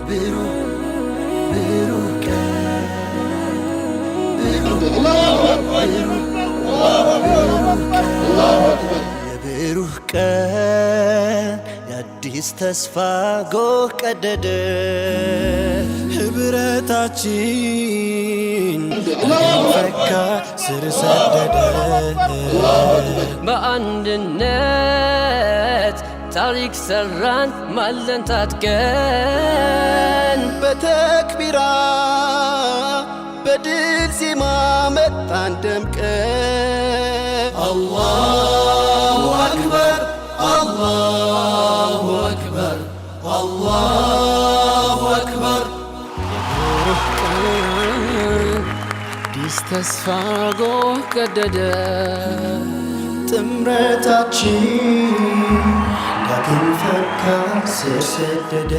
ብሩህ ብሩህ ቀን ብሩህ ብሩህ የብሩህ ቀን የአዲስ ተስፋ ጎህ ቀደደ። ህብረታችን ፈካ፣ ስር ሰደደ። በአንድነት ታሪክ ሰራን ማለን ታጥቀን። በተክቢራ በድል ዜማ መጣን ደምቀን። አላሁ አክበር፣ አላሁ አክበር፣ አላሁ አክበር። የብሩህ ቀን አዲስ ተስፋ ጎህ ቀደደ። ጥምረታችን ዳግም ፈካ፣ ስር ሰደደ።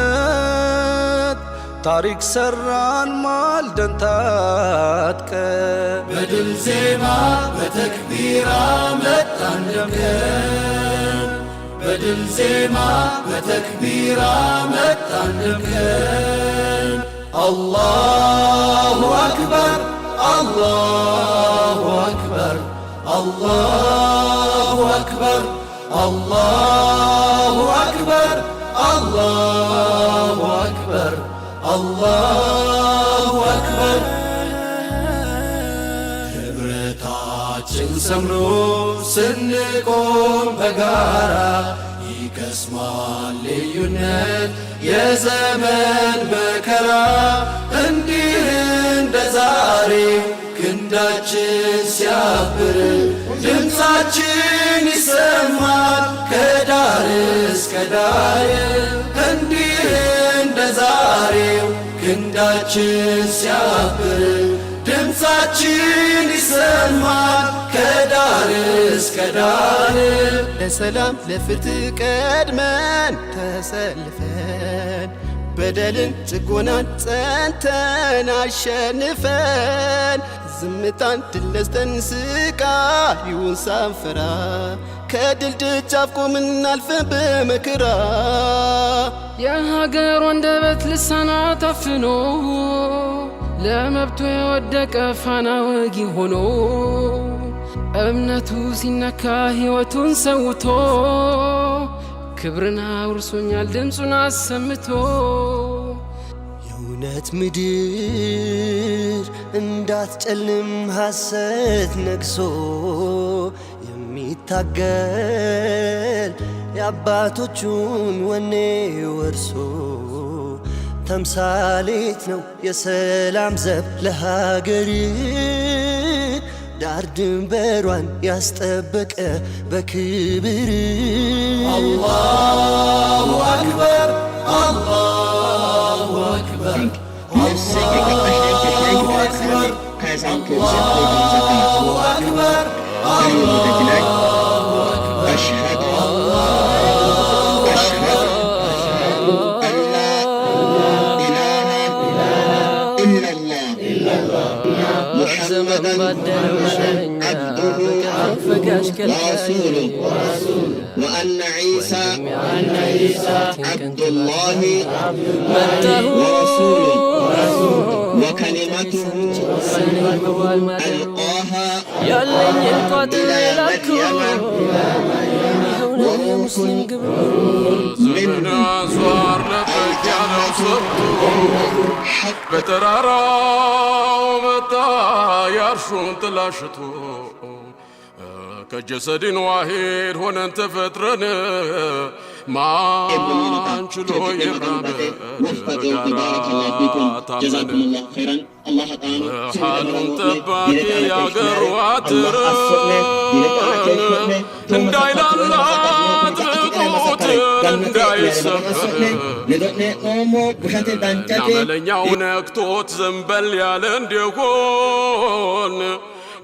በአንድነት ታሪክ ሰራን ማልደን ታጥቀን። በድል ዜማ በተክቢራ መጣን ደምቀን። በድል ዜማ በተክቢራ መጣን ደምቀን። አላሁ አክበር፣ አላሁ አክበር፣ አላሁ አክበር፣ አላሁ አክበር፣ አላሁ አክበር፣ አላሁ አክበር። ህብረታችን ሰምሮ ስንቆም በጋራ ይከስማል ልዩነት የዘመን መከራ። እንዲህ እንደ ዛሬው ክንዳችን ሲያብር ድምፃችን ይሰማል ከዳር እስከ ዳር። እንዲህ እንደ ዛሬው ክንዳችን ሲያብር ድምፃችን ይሰማል ከዳር እስከ ዳር። ለሰላም ለፍትህ ቀድመን ተሰልፈን በደልን ጭቆናን ጸንተን አሸንፈን ዝምታን ድል ነስተን ስቃዩን ሳንፈራ ከድል ደጃፍ ቆምን አልፈን በመከራ። የሀገር አንደበት ልሳና ታፍኖ ለመብቱ የወደቀ ፋና ወጊ ሆኖ እምነቱ ሲነካ ሕይወቱን ሰውቶ ክብርን አውርሶኛል ድምፁን አሰምቶ። የእውነት ምድር እንዳትጨልም ሐሰት ነግሶ የሚታገል የአባቶቹን ወኔ ወርሶ ተምሳሌት ነው የሰላም ዘብ ለሀገር ዳር ድንበሯን ያስጠበቀ በክብር። አላሁ አክበር፣ አላሁ አክበር፣ አላሁ አክበር፣ አላሁ አክበር፣ አላሁ አክበር፣ አላሁ አክበር። أشهد أن لا إله إلا الله ዘመን محمدا ባደለው ሸኛ عبده በቀን ፈጋሽ ከልካይ ورسوله وأن عيسى عبد الله መጣሁ ورسوله وكلمته ألقاها ያለኝን ቋጥሬ إلى ላኩ مريم ይኸው ነው የሙስሊም ግብሩ። منه አዟር ለበግ ያለው ሰብቶ በተራራው መጣ ያርሹን ጥላሽቶ ከ جسد واحد ሆነን ተፈጥረን ማን ችሎ ይራመድ በጋራ ታመን መሃሉን ጠባቂ ያገር አጥር እንዳይላላ ጥብቁት እንዳይሰበር ናመለኛው ነክቶት ዘንበል ያለ እንዲሆን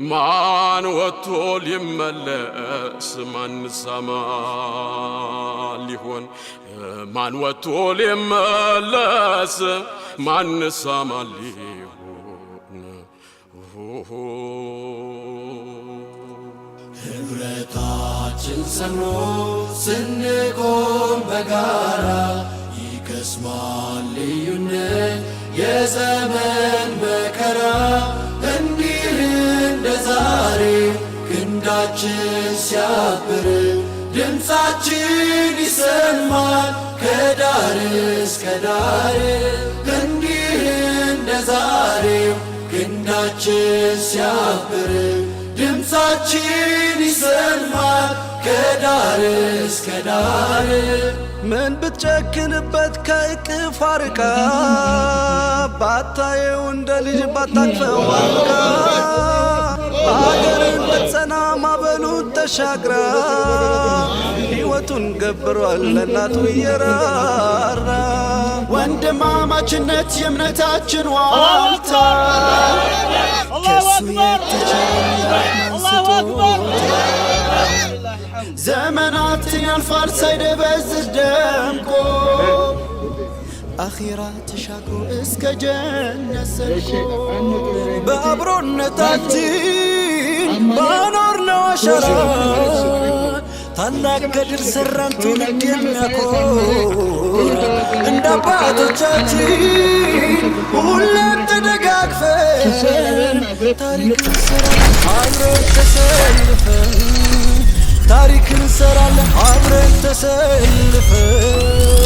ማን ወጥቶ ሊመለስ ማን ሰማ ሊሆን ማን ወጥቶ ሊመለስ ማን ሰማ ሊሆን? ህብረታችን ሰምሮ ስንቆም በጋራ በዘመን መከራ እንዲህ እንደ ዛሬ ክንዳችን ሲያብር ድምፃችን ይሰማል ከዳር እስከ ዳር። እንዲህ እንደ ዛሬው ክንዳችን ሲያብር ድምፃችን ይሰማል ከዳር እስከ ዳር። ምን ብትጨክንበት ከእቅፍ አርቃ፣ ባታየው እንደ ልጅ ባታቅፈው አርቃ፣ አገርን ብትጸና ማዕበሉን ተሻግራ፣ ሕይወቱን ገብሯል ለእናቱ እየራራ። ወንድማማችነት የእምነታችን ዋልታ፣ ከሱ የተቸረን ስጦታ፣ ዘመናትን ያልፋል ሳይደበዝዝ ደምቆ፣ አኺራ ተሻግሮ እስከ ጀነት ዘልቆ። በአብሮነታችን ባኖርነው አሻራ ታላቅ ገድል ሰራን ትውልድ የሚያኮራ። እንደ አባቶቻችን ሁሌም ተደጋግፈን ታሪክ እንሰራለን አብረን ተሰልፈን። ታሪክ እንሰራለን አብረን ተሰልፈን።